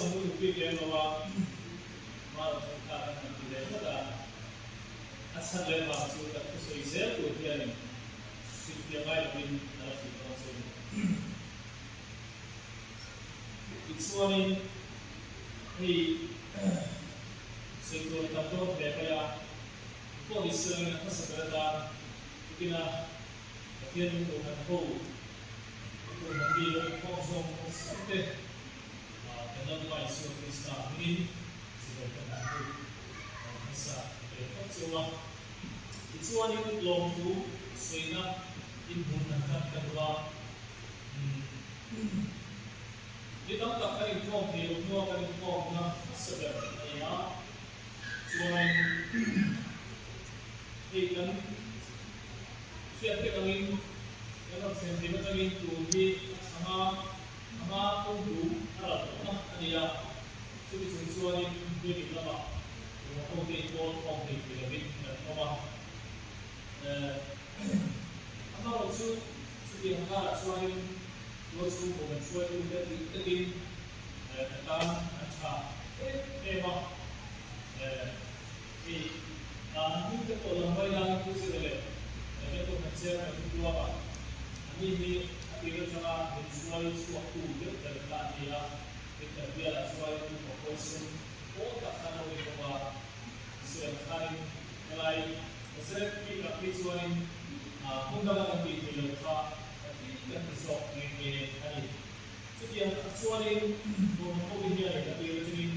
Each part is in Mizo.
tam lutuk bik lem lo a, Maro chu kha kan han ti leh phawt a, a chhan leh vang chu kan thusawi zel tur hianin hrilhfiah ngai lovin a la hrilh dawn che u. Tichuanin hei sawi tur a tam dawn hle mai a, pawh ni siangin a hmasa ber atan tukina Pathian min kohhran ho kohhran mi lo inkhawm zawng zawng te kan Lalpa Isua Krista hmingin chibai kan han tuk hmasa ve phawt cheu a. Tichuanin lawmthu sawina inhmun han hman ka duh a, ni tam tak kan inkhawm thei lo hnua kan inkhawmna hmasa ber a ni a, chuanin hei kan hriat vek angin kan rawn thlen dim atangin tun hi a chhang a, a hma kawnghlum a ral tawhna a ni a, chumi chung chuanin biakin lamah ruah ho te in pawl khawm thei thei lovin kan awm a. Amaherawh chu chutiang karah chuanin tual chhungkaw kan hruaitute tih takin kan tan an tha em em a. Hei an hming te pawh lam mai laiin Pu Zira leh kan kohhran chairman Pu Tluanga anni hi a tir atanga min hruai chhuaktu deuh ber kha an ni a. Victor bialah chuanin Pu Pawisun pawl tak khan lo ni bawk a, Israel khanin helai Nazareth bikah phei chuanin hmun danga kan tih theih loh kha kan ti kan ti zawk nghe nghe a ni. Chutiang tak chuanin Bawrhna ho te hianin a tir atangin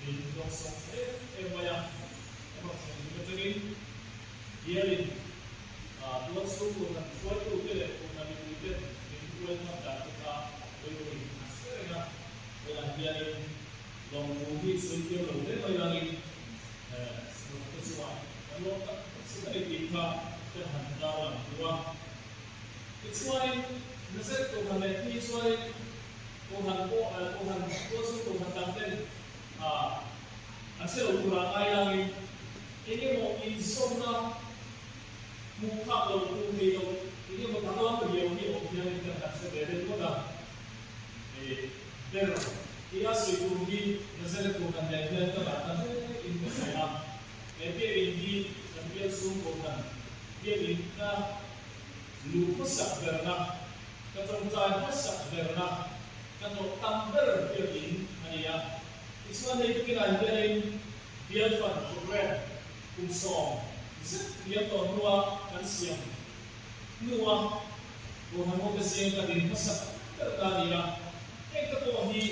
min dawngsawk tha em em mai a, kan rawn thlen hlim atangin bialin tual chhungkaw hna hruaitute leh kohhran mipuiten min welcome dan te kha rilruin a hre reng a, tunah hianin Lawmthu hi sawi thiam lo hle mai langin Hnamte chuan kan lawm tak tak zet a ni tih kha kan han tar lang duh a. Tichuanin Nazareth Kohhran leh phei chuanin Kohhran pawh Kohhran tualchhung Kohhran dang ten an hre lo tura ngai langin eng emaw inzawmna hmuh phak lo hmuh thei lo eng emaw danglam riau hi awm hianin kan han hre ve deuh ngawt a. Ber tia sawi tur hi Nazareth Kohhran nen hian ka dah ta hle in ka hria a. He biakinn hi kan bial chhung Kohhran biakinn ka luh hmasak berna, ka tawngtai hmasak berna, ka tlawh tam ber biakinn a ni a. Tichuan hei tukinah hianin Bial Fund Programme kum 10 zet liam tawh hnua kan siam hnua Kohhran ho te zing ka din hmasak ber ta a ni a, heng te pawh hi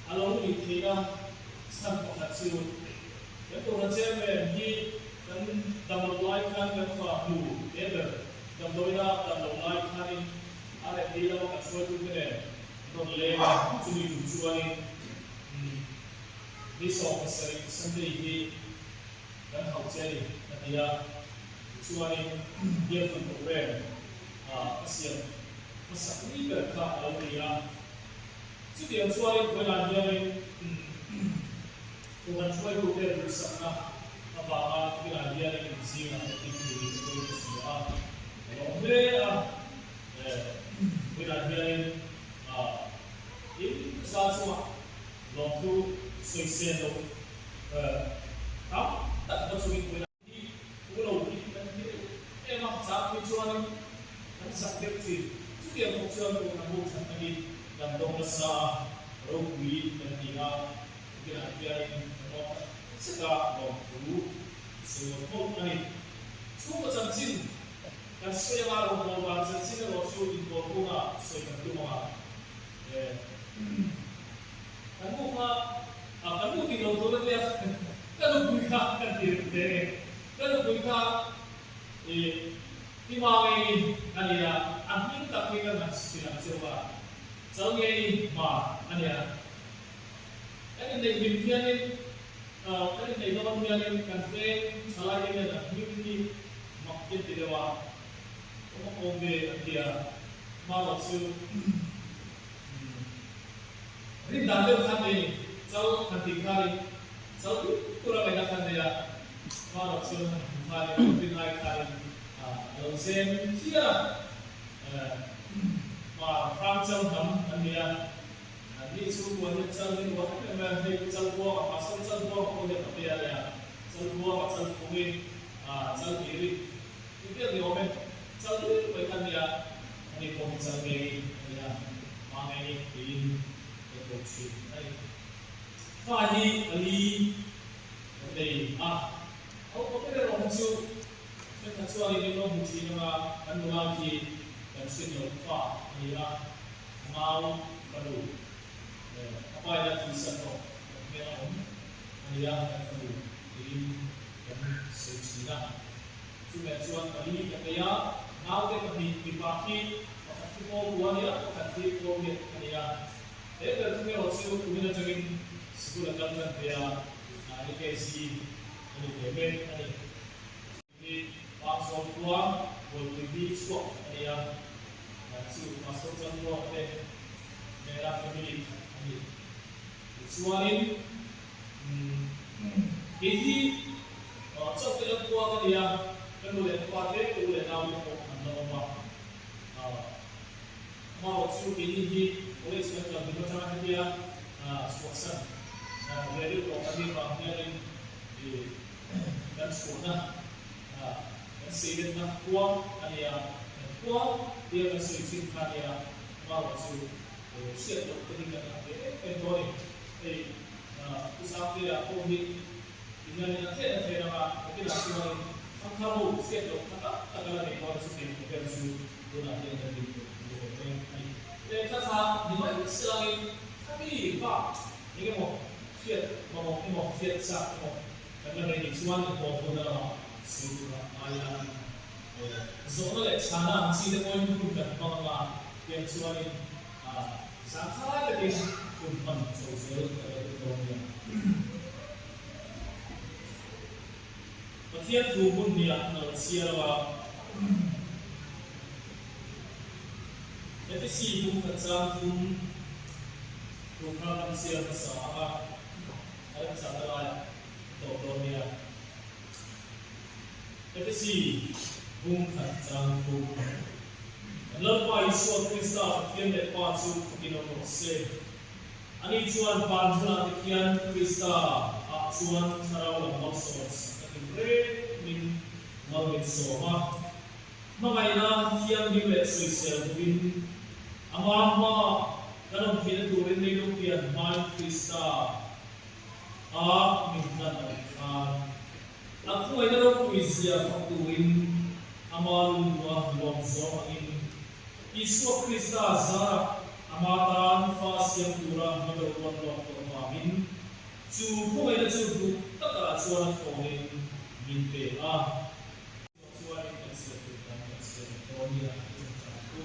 a lo nih theihna chhan pakhat chu kan Kohhran Chairman hi kan damlo lai khan kan fa hnu te ber damdawiina damlo lai khanin a rem ni lama kan hruaitute nen rawn leng a, chumi tum chuanin ni 17 Sunday hi kan hauh che a ni a ti a, tichuanin Bialfun Programme a ka siam hmasak ni ber kha a lo ni a. Chutiang chuanin vawiinah hianin Kohhran hruaitute duhsakna avanga vawiinah hianin inzingah ka tin turin ka lo hria a, ka lawm hle a. Vawiinah hianin in za chungah lawmthu sawisel loh tam tak va chungin vawiinah Hi thu lo hi kan hre deuh em a, chang phei chuanin kan zak deuh thin. Chutiang bawk chuan Kohhran ho thatna hi kan dawng nasa a, ropui kan ti a, chutinah hianin kan awm tak zet a lawmthu sawi mawlh mawlh a ni. Chhungkaw chanchin kan sawi anga rawngbâwl dan chanchin erawh chu inpawlhunga sawi kan tum ang a, Kan nu kha ah kan nu tih lo tur a nia ka nupui kha kan ti reng reng e. Ka nupui kha ih Tima ngei a nia, a hming tak hi kan han hrilh ang cheu a, Chal ngei ma a nia. Kan inneih hlim hianin ah kan inneih dawn hianin kan veng thalai te hian a hming hi mak hi an ti deuh a, awm a kawm ve an ti a, marawh chu Rin dan deuh khan nei ni, chal han tih khanin chal deuh tur a ngaihna khan nei a, Marok chuan han hmu khanin rin ai khanin a lo zem phian a, Mar hrang chal hnam an ni a. Anni chhungkua hian chal hi nuam em em a, hei Chalbuanga, Pastor Chalbuanga pawh hian a pe a nia, Chalbuanga, Chalphungi, Chalhiri tih vel ni awm e, chal hlir mai kha nia, ani pawh hi chal ngengi a nia, ma ngengi tiin kan ko thin a ni. Fa hi pali kan nei a, a upa ber erawh hi chu thenkhat chuanin min lo hmu thin anga kan nula khi kan hrin loh fa a ni a. Nau fanu a paina thil san tawh kan hmel a awm a nia kan fanu tiin kan sawi thin a. Chumeh chuan pali kan nei a, naute pahnih mipa khi pakhat khi pawl kua a nia, pakhat khi pawl riat a nia. He ber thung erawh chu kumin atangin sikul a kal tan ve a, LKG a ni ve mek a ni. Hi Pangzawl khua Bualpui hi chhuak a ni a, chu Pastor Chandruang te nena family khat a ni. Tichuanin kei hi Chawlhte lam khua ka ni a, ka nu leh ka pa te ka u leh nau te pawh an la awm a. Amaherawh chu keini hi college kan kal hlim atanga hetia chhuahsan ve deuh tawh kan nih vang hianin Kan chhuahna, kan seilenna khua a nia, kan khua tia kan sawi thin kha a nia, amaherawh chu hriat loh te hi kan ngah ve em em dawn a ni. Hei Pu Sangtea pawh hi tihianin a thlen a thlen anga nakinah chuanin thangthar ho hriat loh kha tak tak a la nei dawn a chutiang khawvel chu tunah hian kan dinhmun a ni ve mek a ni. Lehkha kha ni mai selangin khami bak eng emaw hriat mamawh emaw hriat chak emaw Kan la nei nih chuan i haw hun a lamah sawi tura ngai ila zawhna leh chhana ang chi te pawhin hun kan hmang anga tiang chuanin zangkhai takin hun hman chho zel kan la tum dawn nia. Pathian thu hun nia ka lo chhiar anga Efesi bung khat chang thum thu kha kan chhiar hmasa anga. A remchangna laiah ka tawp dawn nia. Efesi bung khat chang thum. Kan Lalpa Isua Krista Pathian leh Pa chu fakin awm rawh se. Ani chuan van hmunah te khian Krista ah chuan thlarau lam malsawm sak a tin reng min mal min sawm a. Hmangaihna thianghlim leh sawisel bawkin ama hma kan awm theihna turin leilung pian hmain Krista a min hlan a nih khan a khawngaihna ropui zia fak turin ama lungduha lawm zawng angin Isua Krista zarah ama tan fa siam tura min lo ruat lawk tawh vangin chu khawngaihna chu duh takah chuan a thawngin min pe a. Chuanin kan siam tur dan kan siam leh dawn nia a ti chang tu.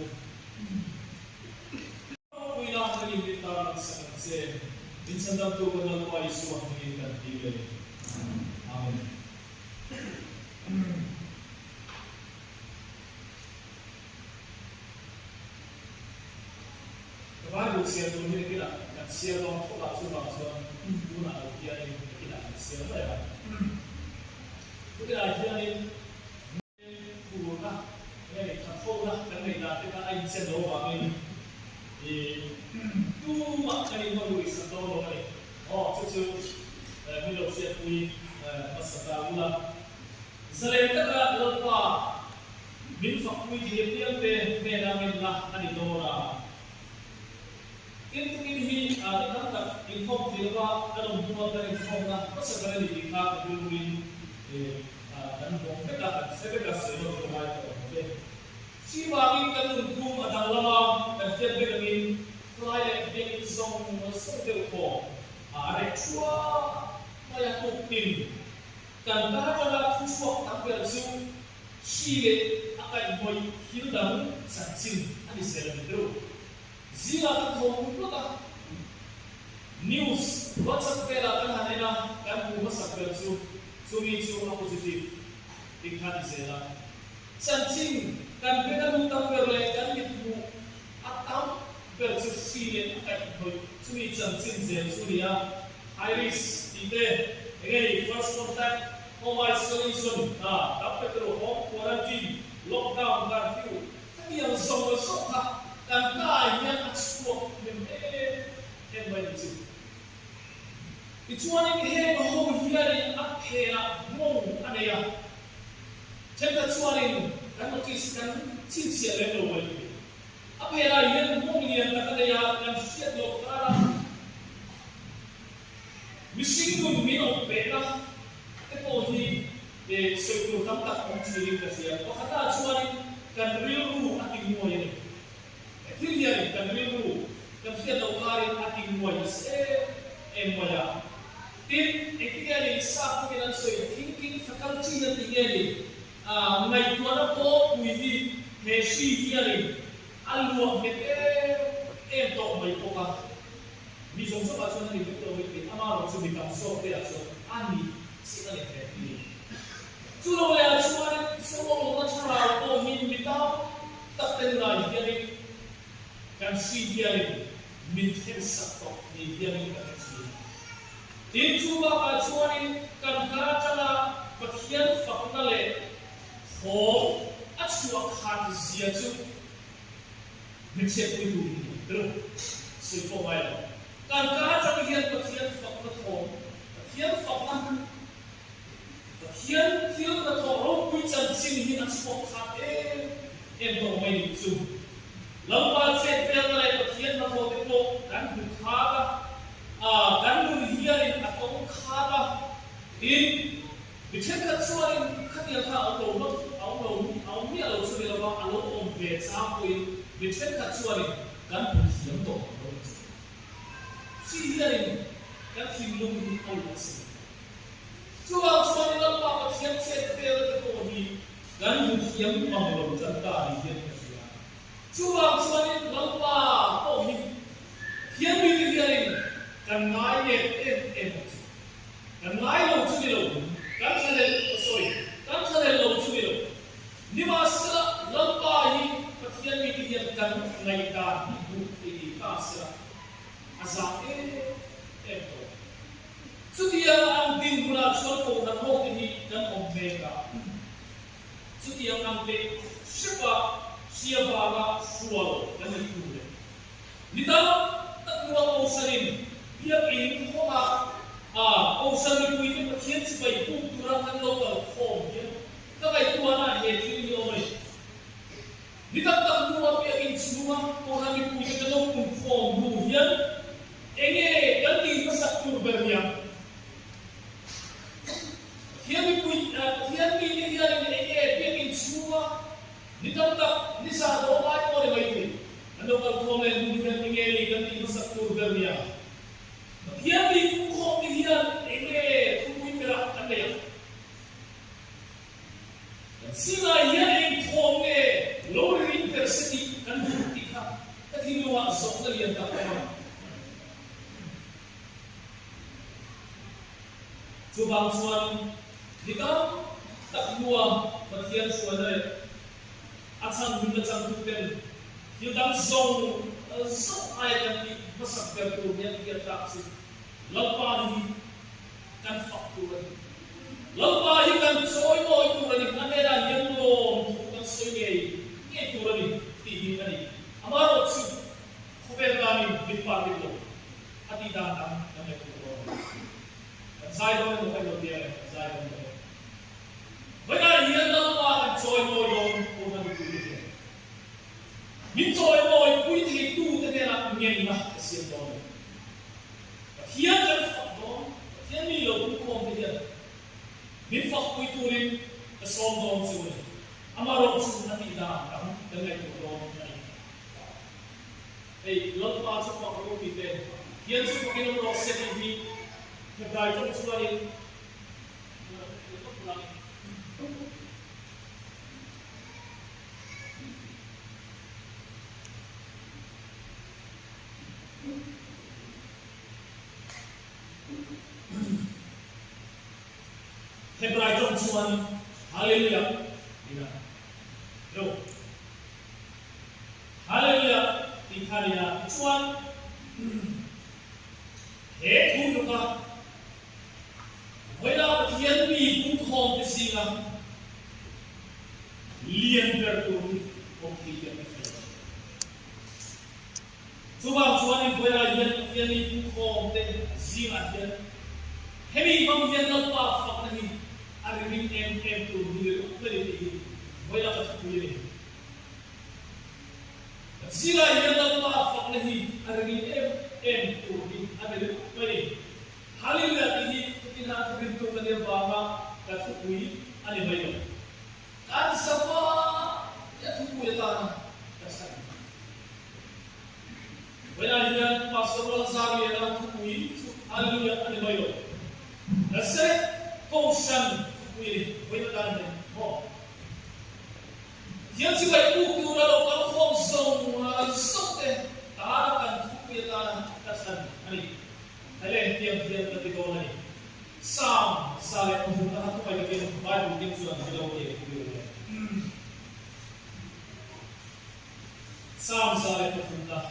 Ropuina kan inrin tar lang sak ang che. Min chhandamtu kan Lalpa Isua hmingin kan ti le. Amen. Ka Bible chhiar tur hi nakinah kan chhiar dawn phawt ah chuvang chuan tunah lo hianin nakinah kan chhiar mai ang. Tunah hianin phurna nge ni thathona kan neih dan te kha a inchen lo avangin i tumah kan inhma lui sak dawn lo a ni. Aw chu chu min lo hriatpui hmasa ta ula. Zalen taka Lalpa min fakpui thei apiang te hnena ngenna a ni dawn a. Tin, tukin hi ni tam tak inkhawm thei lova kan awm hnua kan inkhawmna hmasa ber a ni tih kha ka rilruin kan vawng vek a, kan hre vek a, sawi nawm ka ngai tawh ang che. Chi vangin kan nunphung a danglam a, kan hriat vek angin khlai leh biakinn zawng zawng deuh thaw a reh thuak mai a, tuktin kan ka atanga thu chhuak tam ber chu hri leh a kaihhnawih thil dang chanchin a ni zel a ni deuh. Zingah kan tho hmu phawt a, news WhatsApp velah kan han en a, kan hmu hmasak ber chu chumi chu a positive tih kha ni zel a. Chanchin kan beng a lut tam ber leh kan mit hmuh a tam ber chu hri leh a kaihhnawih chumi chanchin zel chu ni a, high risk tih te, enge ni first contact, home isolation, tam pe tur home quarantine, lockdown, curfew, Hetiang zawng zawng kha kan ka ah hian a chhuak hnem em Tichuanin heng ho hianin a phenah nghawng a nei a, thenkhat chuanin kan notice kan chhinchhiah lem lo mai thei. A phenah hian nghawng lian tak a nei a, kan hriat loh kar a mihring nun min awp behna te pawh hi sawi tur tam tak awm thin in ka hria. Pakhatah chuanin kan rilru a ti nguai a ni. He thil hianin kan rilru kan hriat loh karin a ti nguai nasa em em mai a. Tin, engtin nge ni sap takin an sawi thinking faculty an tih nge ni ngaihtuahna pawh pui hi he hri hianin a luah nghet em em tawh mai bawk a. Mi zawng zawngah chuan a ni vek lo mai thei, amaherawh chu mi tam zawk te ah chuan a ni chiah a ni he thil hi. Chu lo leh ah chuanin sawmawlawmna thlarau pawh hi mi tam tak te nunah hianin kan hri hianin min thlensak tawh ni hianin ka hre thin. Tin, chu bakah chuanin kan ka atanga Pathian fakna leh thawm a chhuah khat zia chu min chhiatpui tur hi ni ber sawi pawh ngai lo. Kan ka atang hian Pathian fakna thawm, Pathian fakna Pathian thil hnathawh ropui chanchin hi a chhuak khat em em tawh mai nih chu. Lalpa chet velna leh Pathian hnathawh te pawh kan hmu khat a, aa kan nun hianin a tawng khat a, tin, mi thenkhat chuanin khatiang kha a awm lo ngawt, a awm lo, a awm miah lo chu ni lova a lo awm ve chang pawhin mi thenkhat chuanin kan hmu thiam tawh ang lo chu. Chi hianin kan thinlung hi a luah si. Chuvang chuan Lalpa Pathian chet vel te pawh hi kan hmu thiam mang lo tan ta ni hian ka hria. Chuvang chuanin Lalpa pawh hi Pathian mite hianin kan ngai let em em ang chu. Kan ngai lo chu ni lo, kan thlalel, sorry, kan thlalel lo chu ni lo. Nimahsela Lalpa hi Pathian mite hian kan ngaihdan hi hmuh thei ni ta sela a zah em em tawh. Chutiang ang dinhmunah chuan kohhran ho te hi kan awm mek a. Chutiang ang teh hrepa hria vanga hrual kan nih tur leh ni tam tak hnuah Kohhranin Biakinn kawngah a Kohhran mipuite Pathian chibai puk tura kan lo kal khawm hian ka ngaihtuahna he thil hi awm a ni. Ni tam tak hnuah Biakinn chhunga Kohhran mipuite kan lo pun khawm hnu hian Enge kan tih hmasak tur ber nia? Pathian mipui, Pathian mite hianin enge biakinn chhunga ni tam tak, ni za dawn lai pawh ni mai thei, an lo kal khawm leh hnu hian enge ni kan tih hmasak tur ber nia? Pathian mi pumkhawm te hian enge thupui berah kan nei ang? Kan zingah hian eng thawm nge lo ri ring ber se tih kan duh tih kha ka thinlungah zawhna lian tak a awm a. Chuvang chuan ni tam tak hnua Pathian hruaina leh a chhan hunna changtuten thil dang zawng zawng aia kan tih hmasak ber tur hian hriat tak chu Lalpa hi kan fak tur a ni. Lalpa hi kan chawi mawi tur a ni, a hnenah hian lawm thu kan sawi ngei ngei tur a ni tih hi a ni. Amaherawh chu khawvel danin min par dik lo a tih dan dang kan ngaihtuah dawn a ni. Kan zai dawn emaw kan lo tia e, kan zai dawn lo e. Vawiinah hian Lalpa kan chawi mawi dawn pawh a nupui te hian min chawi mawi pui theitute hnenah ngenna ka siam dawn a ni. Pathian kan fak dawn, Pathian mi lo pumkhawm te hian min fak pui turin ka sawm dawn chu a ni. Amaherawh chu a tih dan dang kan ngaihtuah dawn a ni. Hei, Lalpa chu fak rawh u tih te, Pathian chu fakin awm rawh se tih hi Hebrai tawng chuanin Hebrai tawng chuan Hallelujah tiin a lo. Hallelujah tih kha a ni a. Tichuan, he thu tluka vawilah Pathian mi pumkhawmte zinga lian ber tur hi awm thei hian ka hria. Chuvang chuan in vawilah hian Pathian mi pumkhawmte zingah hian. Hemi hmang hian Lalpa fakna hi a ri ring em em tur hi ni reuh mai tih hi vawilah ka thupui a ni. Kan zingah hian Lalpa fakna hi a ri ring em em tur hi a ni reuh mai ni. Hallelujah tih hi tukin a thurintu ka nia vanga ka thupui a ni mai lo. Kan safa i a thupui atana ka chhan. Vawilah hian Pastor Lalzarliana thupui chu Hallelujah a ni mai lo. Nazareth Kohhran thupui a ni vawiin atan hian maw? Thiam chibai puk tura lo kal khawm zawng zawng te tana kan thupui atana ka thlan a ni. Hei le hetiang hian ka ti dawn a ni. Psalm 103 na kha thupai takin Bible keng chuan ka lo eng pui lo e. Psalm 103 na.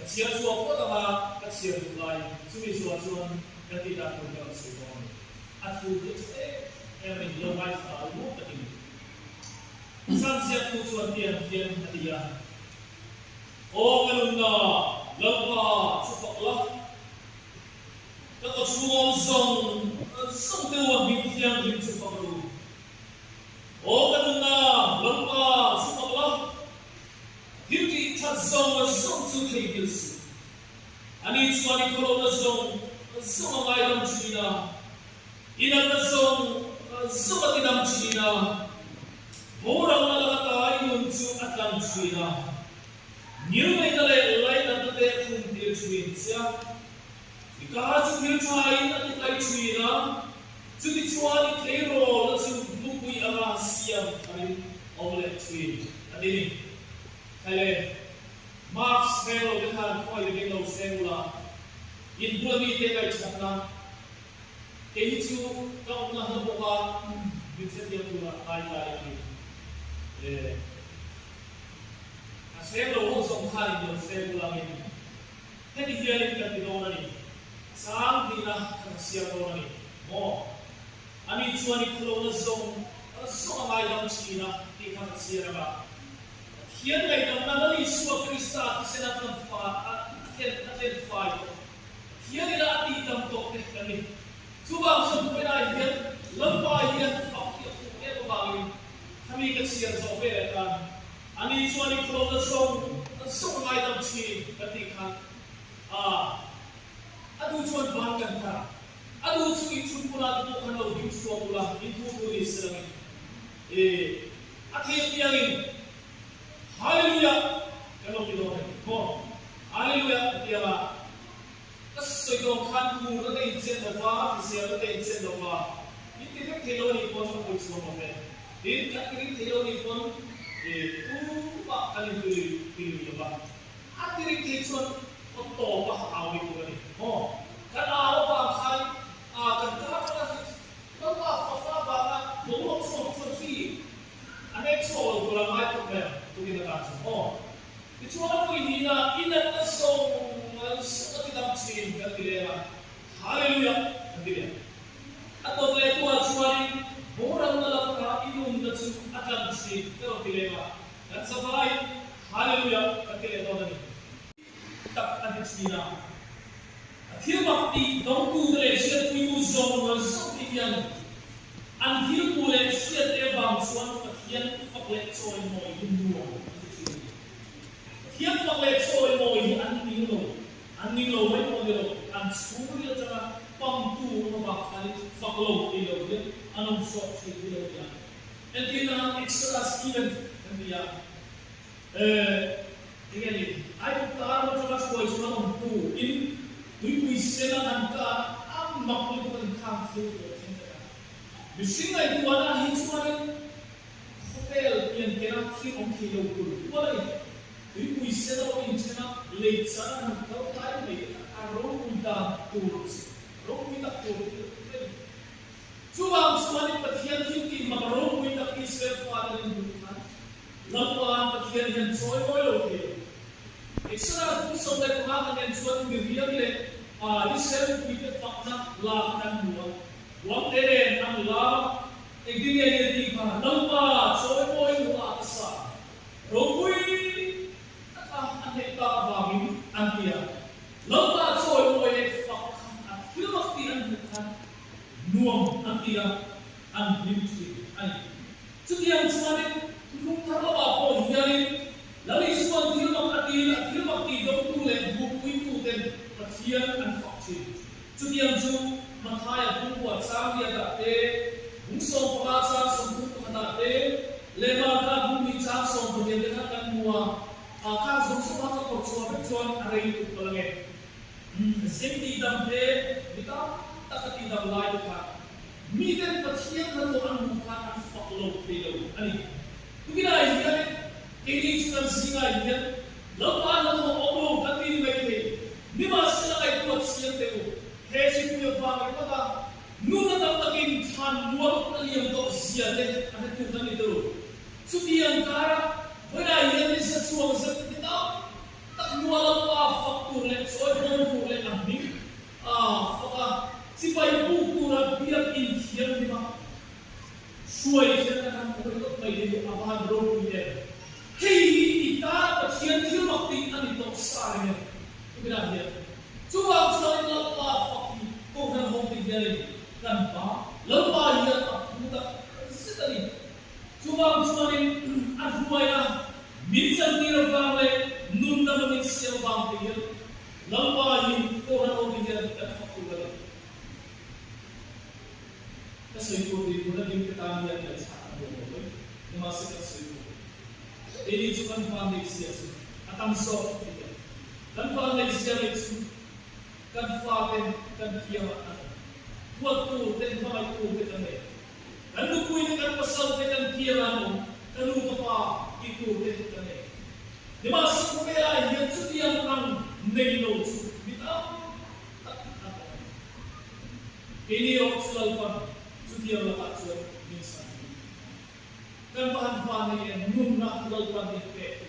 Ka chhiar chhuak phawt anga ka chhiar duh lai chumi zuah chuan ka tih dan tur ka rawn sawi dawn a ni. A thu hi a tha em em a ni, lo ngaithla a luak takin. Sam ziaktu chuan tiang hian a ti a, Aw ka nunna, Lalpa chu fak la, ka kawchhung awm zawng zawng te u a hming thianghlim chu fak ru. Aw ka nunna, Lalpa chu fak la, thil tih that zawng a zawng chu theihnghilh suh. Ani chuan i khawlohna zawng zawng a ngaidam thin a, i natna zawng zawng a tidam thin a, boralna laka ta i nun chu a tlang thin a, ngilneihna leh lainatna te a thum tir thin che a. I ka chu thil thain a titlai thin a, chutichuan i tleirawlna chu mupui anga siam tharin awm leh thin a ti ni. Khaile, Marks hreng lo te khan khawi takin lo hreng ula, in bula mite ngaihthatna kei hi chu ka awmna hla bawk a, min hrethiam tura ngai ta i ni. E, a hreng lo ho zawng khan in lo hreng ula ngei. Heti hianin kan ti dawn a ni, Chang hnihna kan chhiar dawn a ni maw? Ani chuan i khawlohna zawng zawng a ngaidam thin a tih kha ka chhiar ang a. Pathian ngaihdamna Lal Isua Krista thisen a tlan fai a a tlen fai tawh. Pathian ina a tihdam tawh te kan ni. Chuvang chuan vawiinah hian Lalpa hian fak hi a puk em avangin khami ka chhiar zawh veleh khan Ani chuan i khawlawmna zawng zawng ngaidam thin kan tih khan a a duh chuan ban kan thar a, a duh chu in chhunpuna te pawh khan lo ding chhuak ula in thu thu ni se langin e a thei apiangin Hallelujah kan lo ti dawn a ni maw Hallelujah ka ti anga ka sawi dawn khan phurna te inchen lo va hriselna te inchen lo va min ti vek thei lo a nih pawn ka hawi chhuak lo ve. Tin, kan tiring thei lo nih pawn tumah kan intui tilui lo va, a tiring thei chuan aw tawp a au bik tur a ni maw? Kan au avang khan kan kar atanga hri Lalpa fapa avanga boruak chhuak chuan hri a nek chhuak lo tur a ngai khawp mai ang tukin atan chuan maw? Tichuan a pui hnihna i natna zawng zawng a ti dam thin kan ti leng a, Hallelujah kan ti leh. A tawp leh tu ah chuanin boralna lamka i nunna chu a tlang thin ka rawn ti lem a, kan zavaiin Hallelujah kan ti leh dawn a ni. Tak a ni thin a, a thil mak tih dawngtute leh hriatpuitu zawng zawng te hian an thil hmuh leh hriat te vang chuan Pathian fak leh chawimawi hi nuam an ti thin a ni. Pathian fak leh chawimawi hi an ning lo. An ning lo mai pawh ni lo, an chhungril atanga pamtu awm avang khanin fak lo thei lo hian an awm sawk thin hi lo ni a. Entir nan Exodus event kan ti a, eh enge ni, Aigupta ram atanga hruai chu an awm hnu in tuipui sen a an kah a mak lutuk an inkhang thil lo thleng ta kha. Mihring ngaihtuahna hi chuanin khawvel pianken a thil awm thei lo tur hual a ni. Tuipui sen a lo inthen a, lei chan a han kal tlai mai te kha a ropui dan tur chu, ropui tak tur chu a ti mai. Chuvang chuanin Pathian thil tih mak ropui tak Israel fate an inhmuh khan Lalpa'n Pathian hian chawi mawi lo thei lo. Exodus bung 15 kan en chuan Miriam leh Israel mipuite fakna la kha kan hmu a, Huangte nen an lam a. Engtin nge ni a tih kha, Lalpa chawimawi hmuh ah ka sa ropui taka a hneh tak avangin an ti a. Lalpa chawimawi leh fak kha a thil mak tih an hmuh khan nuam an ti a, an hlim thin a ni. Chutiang chuanin thuthlung thar lamah pawh hianin Lal Isua'n thil mak a tiin a thil mak tih dawngtu leh hmuhpuituten Pathian an fak thin. Chutiang chu Mathaia bungkua chang riatah te, bung 15 chang 31ah te, leh Marka bunghnih chang 18 te kha kan hmu a, a kha zawng zawng a ka kawr chhuah vek chuan a rei lutuk palh ange. Zing tihdam te, mi tam tak a tihdam lai te kha miten Pathian hnathawh an hmuh khan an fak lo thei lo a ni. Tukinah hianin keini chu kan zingah hian Lalpa hnathawh awm lo kan ti ni mai thei. Nimahsela ngaihtuah chiang teh u, he hripui avang ringawt a nuna tam takin thlan mual a liam tawh zia te a hretu kan ni tawh. Chutiang kara vawiinah hian ni za chuang zet ni tam tak hnua Lalpa fak tur leh chawi bawn tur leh a hming a fak a, chibai buk tura biakin thianghlim a Hruai hian kan han hmu ringawt mai hi a van ropui em? Hei hi i tan Pathian thil mak tih a ni tawh sa reng em? Tukinah hian chuvang chuanin Lalpa fak hi Kohhran ho te hianin kan pa Lalpa hian a phu tak zet a ni. Chuvang chuanin a hruaina min chantir avang leh nun lama min siam avang te hian Lalpa hi Kohhran ho te hian kan fak tur a ni. Ka sawi tur tih tuna ding te tan hian ngaihthlah a nuam lo mai. Nimahse kan sawi tur keini chu kan vanneih zia chu a tam zawk ti teh. Kan vanneih zia leh chu kan fate kan kiangah an awm. Huat tur te hmangaih tur te kan nei. Kan nupui te kan pasal te kan kiangah an awm. Ka nu ka pa tih tur te kan nei. Nimahse khawvelah hian chutiang ang nei lo chu mi tam tak an awm a ni. Keini erawh chu Lalpan chutiang lakah chuan min chhan a ni. Kan va han van nei em, nunna Lalpan min pek hi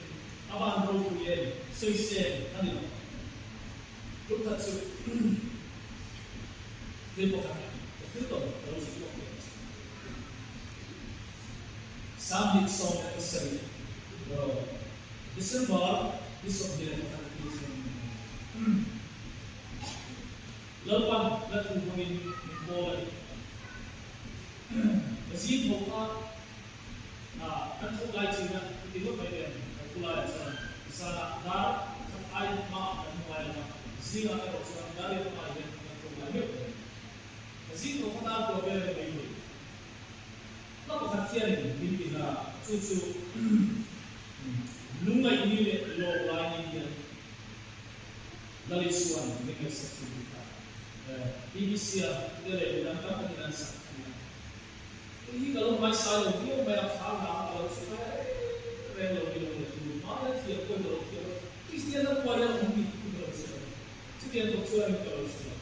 a van ropui em, sawisel a ni lo. Tumkhat chu thil pakhat ka thil tawn ka lo zikhlawk leh a. 2017 December ni 21 a ti chuan Lalpan la thu hmangin min pawl a ni. Ka zing tho kha kan thawk lai chin a, ka ti ngawt mai em, kan thu laiah chuan zanah dar khat ai hmaah kan hmu ngai lo a, zingah erawh chuan dar riat hmaah hian kan thawk lai meuh mai. Ka zing tho kha dar kua vel a ni mai thei. Hla pakhat hianin min ti hnar a, chu chu lungngaihni leh lawm lai ni hian Lal Isua'n min ngaihsak thin tih kha BBC-a te leh midang tam takin an sak thin a. Hei hi ka lo hmaisai lo viau mai a, kha hla ka lo chhe mai reng reng lo ni lo le, tun hma hian thiam pawhin ka lo thiam a, Kristian ram pawh hian awm tih chu ka lo hre lo. Chutiang tawp chuanin ka lo hre lo.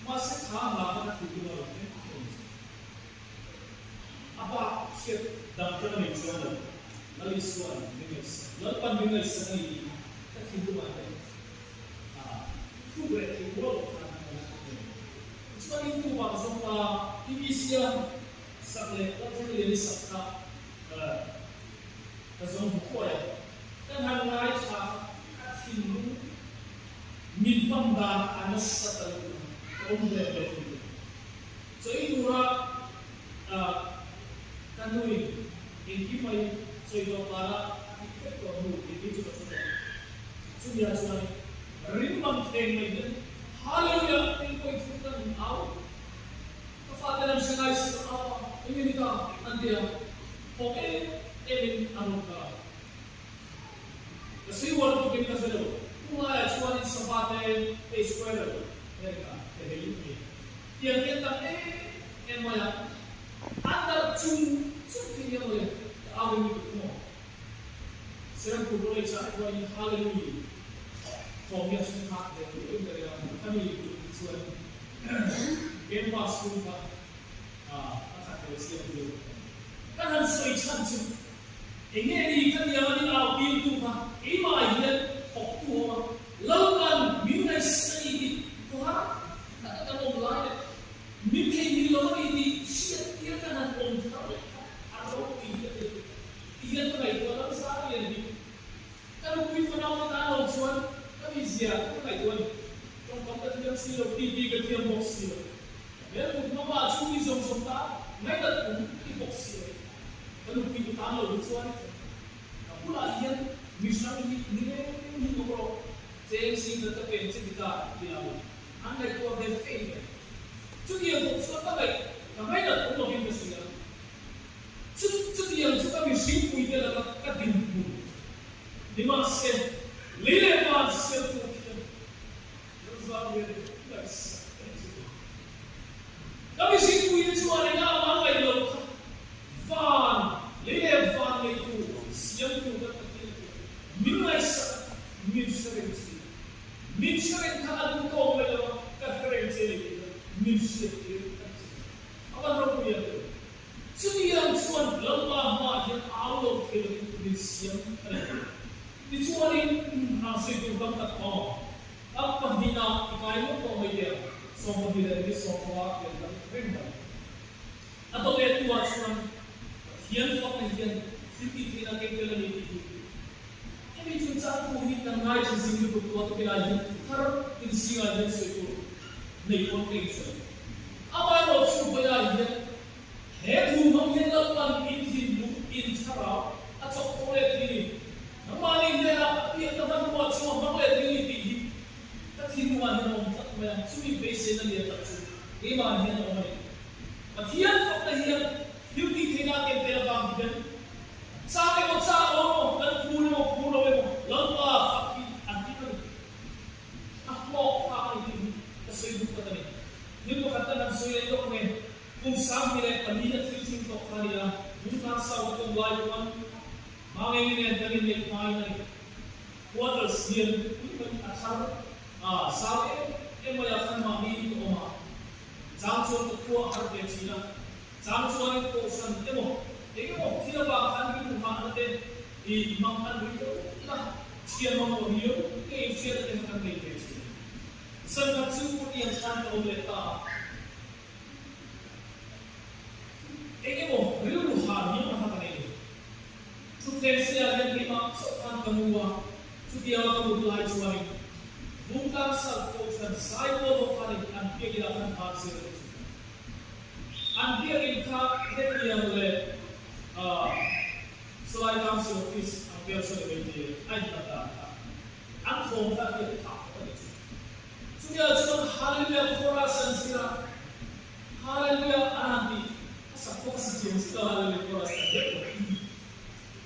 Mahse kha hla kha ka thil tum a lo thleng thleng a ni. A bak hriat dang ka la nei chuang lo. Lal Isua'n min ngaihsak, Lalpa'n min ngaihsak a ni tih kha ka thinlungah hian a thuk leh thei rual loh khan a la khat em. Tichuan in tu bak zawng ta TV siam sak leh Lalthanglian i sak kha ka zawng hmu thuai a. Kan han ngaithla ka thinlung min pan dan a nasa ta lutuk a, ka awm hle hle thei lo. Chawi tura ka nuin engkim mai chawi tawh kara a tih vek tawh hnu engkim chu ka thu tawh. Chumia chuan ring bang thleng mai hian Hallelujah tih pawi thu ka nun au. Ka fate lam hre ngai si lo a, eng nge ni ta an ti a, thawk em em in an rawn kal a. Ka sawi uar lutuk in ka hre lo, tunlaiah chuanin sava te hei squirrel nge ni ta, he hei a ni. Tiang hian tam em em mai a, an darh chung chung thei nia mawle, ka au ring lutuk maw. Serampur College ah chuan Hallelujah thawm hi a hre phak ve viau in ka ring a, khami tum hi chuan campus chhung kha a khat ve chiang viau a ni. Kan han sawi chhan chu eng nge ni ka tiang a min au tir tu kha keimah hian thawk tu awm a, Lalpan min ngaihsak a ni tih khawhar taka kan awm lai leh min theihnghilh lo a ni tih hriat tir kan han awm thar leh. ngaihtuah a ni. Tawngkam ka thiam si lo, titi ka thiam bawk si lo. Ka hmel mut hmangah chu mi zawng zawng tan ngaihdat awm ti bawk si lo. Ka nupui ka tan lo hi chuan ka bulah hian mi hrang hi ni reng hi awm rawh, cheng sing ka pen che ti ta ti lo. An ngaihtuah ve fei mai. Chutiang bawk chuan ka ngaih ka ngaihdat awm lovin ka hria. Chu chutiang chu ka mihringpui te laka ka dinhmun nimahse lei leh van siamtu khian Lalzamlian hi ngaihsak ka ni chu tih. Ka mihringpui te chuan engah man ngaih loh kha van lei leh van neitu siamtu kan Pathian a tia min ngaihsak a, min hre reng thin. Min hre reng kha a duh tawk mai lo a, ka hre reng che ni tih kha min hriat tir ka ni chu tih. A van ropui em em. Chutiang chuan Lalpa hmaah hian au lo thei lovin min siam a ni. Tichuanin hna sawi tur tam tak a awm. A pahnihna i kai ngawt tawh mai tia 12 leh ni 15 pian tam reng mai. A dawt leh tu ah chuan Pathian fakna hian thil tih theihna keng tel a ni tih hi hemi chungchang thu hi kan ngaithla zing lutuk tu a tukilai hian thu thar inzingah hian sawi tur nei pawn ka insawi. Amaherawh chu vawiah hian he thu hmang hian Lalpan in thinlung in thlarau a chawk tho leh thei ni. Nangmahni hnenah a pianna hmanrua chu a hmang leh thei ni tih hi ka thinlungah hian a awm tlat mai a, chumi beiseina lian tak chu keimah hian a awm a ni. Pathian fakna hian thil tih theihna a ken tel avang hian chak emaw chak lo emaw, kan phur emaw phur lo emaw Lalpa fak hi an hlim a ni. A hlawk thlak a ni tih hi ka sawi duh tlat a ni. Thil pakhat kan han sawi leh lawk nge, kum 2004 a thil thleng tawh kha a ni a, Bhutan South a awm lai chuan Mangeni nen kan inneih hmain a ni. Quarters lian pui mai a thar a, zau em em mai ah khan mahni in ka awm a, chang chuan ka khua a har ve thin a, chang chuanin kohhran emaw eng emaw thil avang khan rilru nghahna te i mang an ri lo la, thian mamawh riau nge inhriatna te kha kan nei ve thin. Zan khat chu Putiang khan ka awm leh ta a. Eng emaw rilru har hiam a kha ka nei lo. Thutthleng siah hian keimah chauh khan ka mu a, chutianga ka mut lai chuanin Bungtlang South Kohhran Saipawl ho khanin an biakinah khan hnar zir a ni thin. An biakin kha hetiang leh Salai Council Office ang vel saw ni mai tir a inhlat dan kha an thawm kha a hriat phah khawp a ni thin. Chutiang chuan Hallelujah Chorus an zir a, Hallelujah an han tih a sak pawh ka sa thiam zet lo Hallelujah Chorus an deuh lo.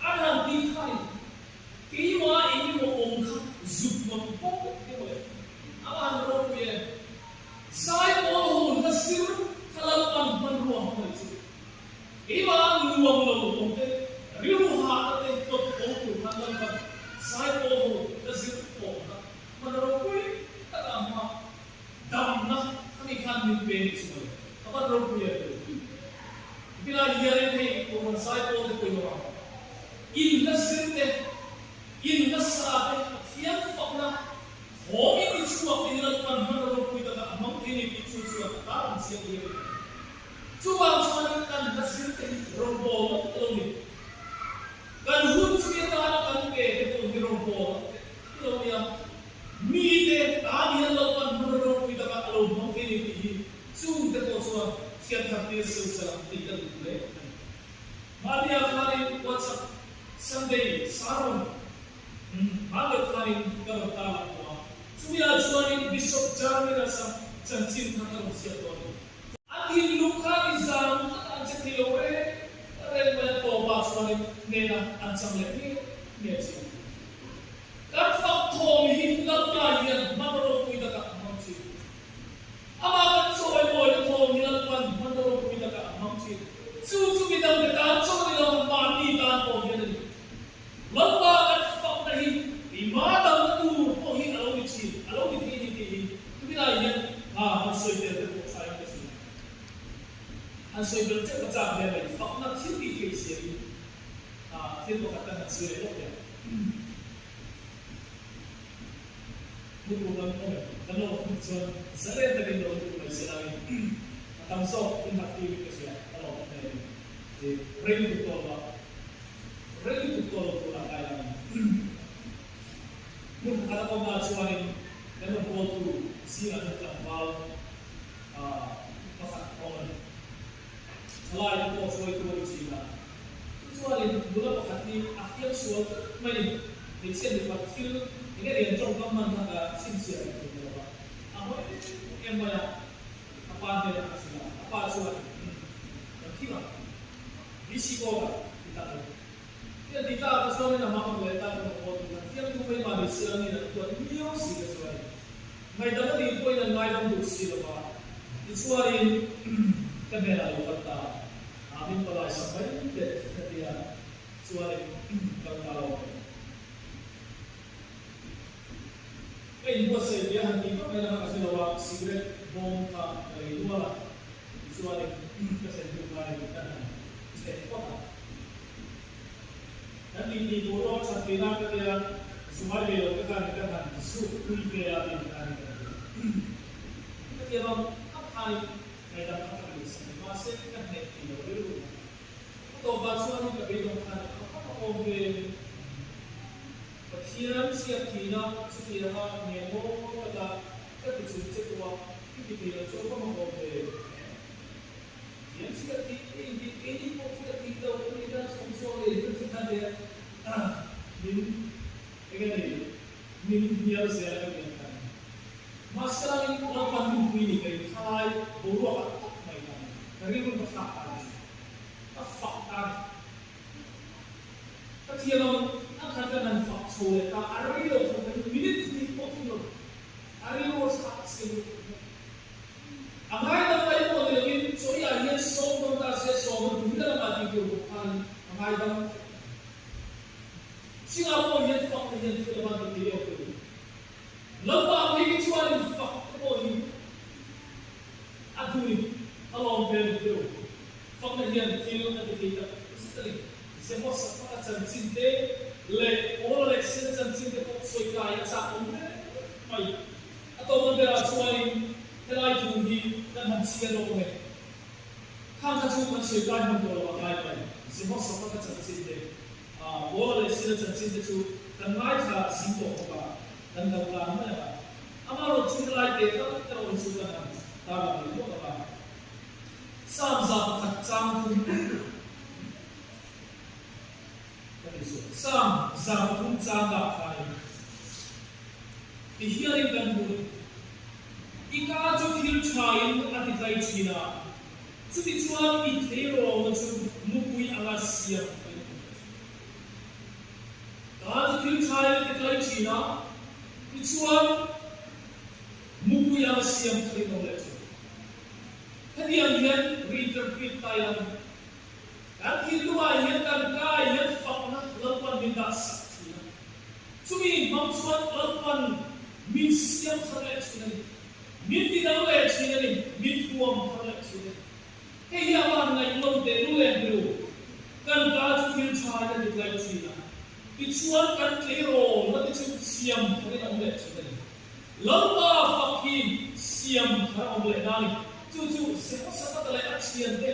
An han tih khanin keimah eng emaw awm kha zuk nawn pawp vek thei mawle. A va han ropui em! Zaipawl ho hla sir kha Lalpan hmanrua hmangaih chu keimah nuam lo awm te, rilru hahna te tawt awm tur khan Lalpan zaipawl ho hla zir pawh kha Hman ropui tak a hma damna khami khan min pe ni chu mawle. A van ropui a tu. Tilai hianin hei Kohhran Saipawl te pawimawh ang. In hla zir te, in hla sa te Pathian fakna thawmin i chhuak te hi Lalpan hman ropui taka a hmang thei ni tih chu chuan a tar ang chiang viau in a ni. Chuvang chuanin kan hla zir te hi rawngbawlna vek lo ni. Kan hun chu atana kan pe te pawh hi rawngbawlna vek Ti lo nia, mite tan hian Lalpan hmun ropui takah a lo hmang thei ni tih hi chungte pawh chuan thian thar tir seuh sela tih ka duh hle a ni. Mahnia khanin WhatsApp Sunday sermon hman deuh khanin ka rawn tarlang tawh a, chumi-ah chuanin Bishop Jeremias-a chanchin kha ka rawn ziak tawh a ni. A thinlung kha i zam tlat a, an che thei lo reng reng mai a, tawpah chuanin hnenah an chang leh nge nge thin. Kan fak thawm hi Lalpa hian hman ropui takah a hmang thin. Amah kan chawimawina thawm hi Lalpan hman ropui takah a hmang thin. Chu chu midangte tan chaw ni lo, mahni tan pawh hian a ni. Lalpa kan fakna hi keimah damna tur pawh hi a lo ni thin, a lo ni thei ni tih hi tunilai hian ha han sawi tel te pawh thain ka hria. Han sawi belh teuh ka chak hle mai, fakna thil tih theih zia hi thil pakhat kan han sawi leh lawk teh. Mu tur kan awm em? Kan lo hmuh chuan zalen takin lo lut mai se langin a tam zawk in hak tir in ka hria, ka lawm hle a ni. Rei lutuk tawh lo a. Rei lutuk tawh lo tur a kai lang. Hmun pakhat a awmna chuanin. Kan rawn pawltu zingah hian tlangval pakhat a awm a ni. Thalai te pawh hruaitu a ni thin a. Chu chuanin nula pakhat hi a fiam sual tlat mai ni. Hmeichhia mipat thil eng nge lian tawngkam hman kha ka chhinchhiah reng thei ta lo va. A hawi em mai a, a pa hnenah a hrilh a. A pa chuan, Kan thim ang. VC kawngah ti tak a ni. Hei ti ta ka chuanin a hmang ang leh ta ka rawn pawh tur kan fiamthu mai mahni siangin an huat miau si ka chuanin ngaihdam a tih pawhin an ngaidam duh si lo va, tichuanin ka hnenah lo kal ta a, min palai sak mai teh ka ti a, chuanin kal ta lo mai. Ka inbuatsaih ve a han tih vak mai na kha ka hre lo a, cigarette bawm kha ka lei nual a, tichuanin ka thlen hnu khanin ka han chheh phawt a. Kan tih tih boruak a that theih nan ka tia, zumai ve lo te khanin ka han zuk pui ve a tih khanin ka ti. Ka tia bang khap khanin ngaihdam kha ka duhsak ni mahse ka hneh thei lo rilru kha. Ka tawpah chuanin ka beidawng khan a khap a awm ve. Pathian chhiat thihna chutianga nge maw taka ka ti chung che pawh a, i ti thei lo chu ka mamawh ve. Pathian chhiat thih te in tih keini pawh chhiat thih lo kan nih dan chhawm chhuak leh thil chi khan te min eng nge ni min hnial zel a kan khan. Mahselain Lalpan nunpui ni ka inthalai boruak ah tak mai khan ka rilru ka thlak ta a ni. Ka fak ta a ni. Ka thiam ang a khat kan han fak chho leh ta, a rei lo thawk mai, minute hnih pawh thung lo, a rilru a thlak chiang lutuk bawk. A ngaidam mai pawh ni lovin chawiah hian sawm dawn ta se sawm a duhna lamah tih tur bawk khanin a ngaidam fek ta. Chingah pawh hian fakna hian thil a van ti thei awk lo. Lalpa phei hi chuanin fak te pawh hi a duh a lawm ve ni teu. Fakna hian thil a ti thei tak zet a ni. Jehoshaphat-a chanchin te leh Paula leh Sila chanchin te pawh sawi kai a chak awm hle mai. A tawpna berah chuanin helai thu hi kan han chhiar lawk ang e. Khang kha chu kan sawi kai hman tawh lo a ngai mai. Jehoshaphat-a chanchin te, Paula leh Sila chanchin te chu kan ngaithla zing tawh bawk a, kan kal tlang mai ang a. Amaherawhchu helai te tal erawh hi chu kan han tarlang leh lawk ang a. Psalm 100 chang thum ka ti suh. Psalm 300 chang ah khanin ti hianin kan hmu ni. I ka chu thil tha in a ti tlai thin a, chuti chuan i theirawlna chu mupui anga siam a in awm thin. Ka chu thil tha in a ti tlai thin a, tichuan mupui anga siam thei lo leh thin. Hetiang hian reinterpret ta ila kan thinlungah hian kan kai hian fakna Lalpan min dah sak thin a. Chumi hmang chuan Lalpan min siam thar leh thin a ni. Min ti dang leh thin a ni. Min thuam thar leh thin a ni. Hei hi a van ngaih lo teh lul em biru. Kan ka chu thil tha in a dik lai thin a. Tichuan kan tleirawl na te chu siam tharin a awm leh thin a ni. Lalpa fak hi siam thar awm leh na ni. Chu chu Jehoshaphat-a leh a thiante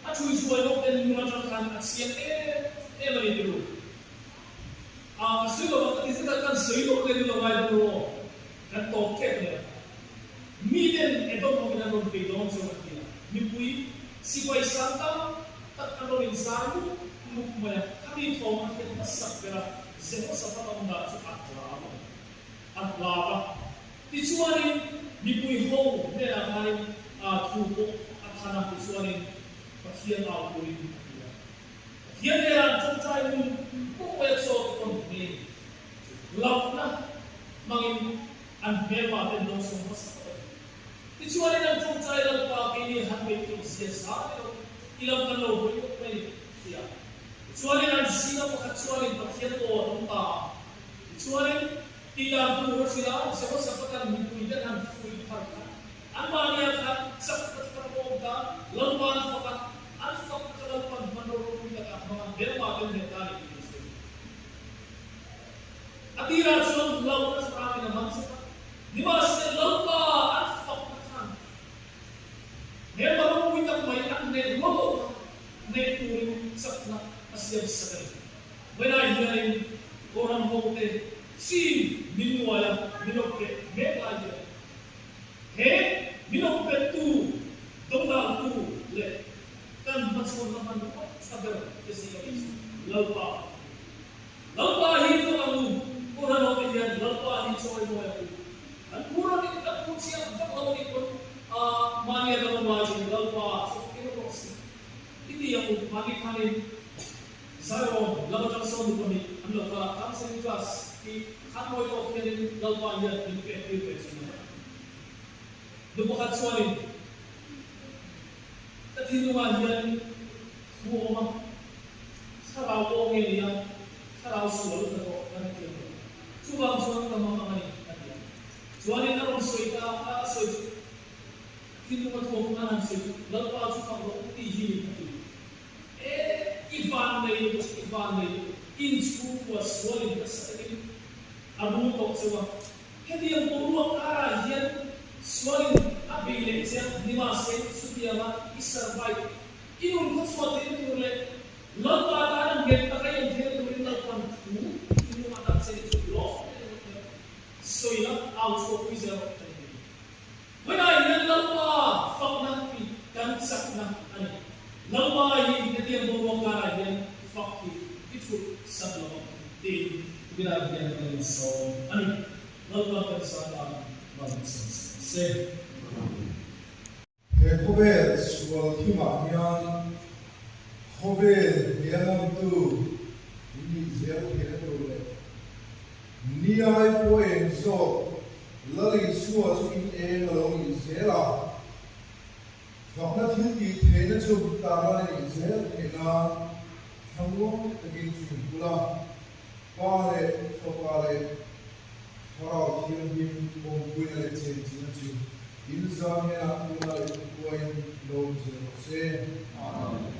a thuihruai lawk ten ngun atang khan a chiang em em a ni ti ru. A ka sawi lo ang ka ti zet a, kan sawi lawk leh ni lo ngai dawn ru aw. Kan tawp tep nia. Mi ten Edom ho in an rawn bei dawn chuan an ti a, mipui sipai sang tam tak an rawn inzai mup mup mai a, khami thawm a hriat hmasak ber a, Jehoshaphat-a awm dan chu a hlau a ni. A hlau a. Tichuanin mipui ho hnenah khanin thu pawh a than a, tichuanin Pathian au turin a ti a. Pathian hnenah an tawngtai ngun pawh mai a chaw te pawn hmel hlauhna hmangin an hmelma ten dawngsawm hmasa phawt a ni. Tichuanin an tawngtai Lalpa keini han beih theih zia zar ni lo i lam kan lo hawi lawk mai ni ti a. Tichuanin an zinga pakhat chuanin Pathian aw a dawng ta a. Tichuanin, tihdan tur a hrilh a, Jehoshaphat-a'n mipuite an han fuih thar kha, anmahnia khan chak ta thar awm ta, Lalpa an fak a, an fak kha Lalpa'n hmanraw ropui takah a hmang a, hmelma ten leh ta a ni tih an sawi. A tirah chuan hlauhna thlarangin a man zet a, nimahse Lalpa an fakna khan hmelma ropui tak mai an hneh rual loh kha hneh turin chakna a siam sak a ni. Vawiinah hianin Koran hote chin min nuai a, min lo peh mek lai hian. Min awpbettu, dodaltu leh kan hmachhawnna hmanrua tha ber te zinga mi chu Lalpa a ni. Lalpa hi fak ang u, Kohhran ho te hian Lalpa hi chawi mawi ang u. Kan phur a nih, kan phur chiang vak lo a nih pawn a mahnia kan awm lai chuan Lalpa chu fakin awm rawh se. I ti ang u, mahni khanin Zion lam atang sawn nu pahnih an lo kal a, counselling class hi khan mawi tawk hianin Lalpa hian min pek tir ve thin a. Nu pakhat chuanin ka thinlungah hian thu a awm a, thlarau pawh nge ni a, thlarau sual hnathawh ka hrethiam lo. Chuvang chuan ka mang ang a ni, a ti a. Chuanin a rawn sawi ta a, a sawi chu thinlunga thu awm an han sawi chu Lalpa chu fak rawh u tih hi a ti. E, i van nei lutuk, i van nei lutuk, inchhungkua sualin nasa takin a rul tawh cheu a. Hetiang boruak karah hian sualin a bei leh che a, nimahse chutianga i survive, i nun khaw chhuah theihna tur leh Lalpa tana nghet taka i awm theihna turin Lalpan thu thinlung a dah che chu lawm leh ringawt hian sawi la, au chhuahpui zel rawh ka ti. Vawiinah hian Lalpa fakna hi kan chakna a ni. Lalpa hi hetiang boruak karah hian fak hi i thulh sak lo ang tiin tunah hian kan insawm a ni. Lalpa kan zatan malsawm se. He khawvel sual thimah hian khawvel hniangamtu in nih zel theihna tur leh ni ai pawh eng zawk Lal Isua chu in eng a lo nih zel a, fakna thil tih theihna chu tarlan a nih zel theih nan thlamuang takin chu in hul a, Pa leh Fapa leh Thlarau Thianghlim awmpuina leh chenchilhna chu in zam hian tuna leh thupuaiin lo awm zel rawh se. Amen.